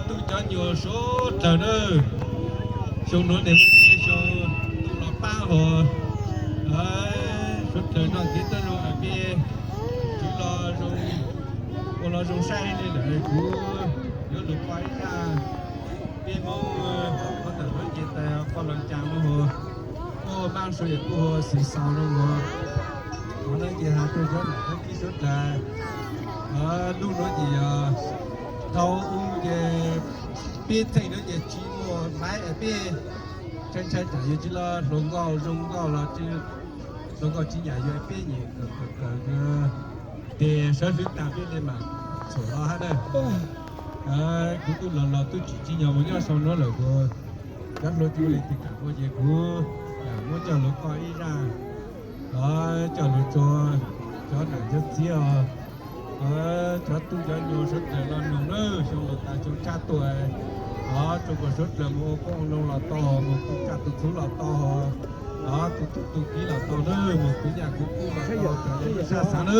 Tub cov nyuag suav dlawg na, xyoo nuav tes muaj ib xyoo tub los paab hos, suav dlawg noj kev tub zoo es peb tswv los zoo, ua los zoo saib le lawm kuv yuav lug qoj ib zaj. Peb Moob qhov ntawm nuav ces tas qoj loos caag nuav hos, kuj maab suav yog kuj hu xwm xaus zoo hos. Qhov nuav ces has rua cov nam cov txiv suav dlawg, lub nuav ces yog thaus u ces peb theej nuav ces tsis muaj maiv, peb ntshai ntshai tsam yog tsis los hluas nkauj zoo nkauj los hluas nkauj tsis nyiam, yog peb nyiam kawm kawm kawm tes sawv hlwv taag peb le maam txhuam los hab na. Kuv tub los los tub tsim tsim nyog mus nyob sau nuav lawm kuv cov hluas tsis ua le tes kam ua ces kuv muab coj lug qoj ib zaj, coj lug tso cov nam cov txiv os, cov tub cov nyuag suav dlawg los noog na, xyoo los tas xyoo tshab tuaj, tso kuas suav dlawg mus ua qoob loo los tau, mus tu tsaj tu txhuv los tau, tus tub tus kiv los tau na, mus kuv nyaj kuv kub los tau, sab xaav na.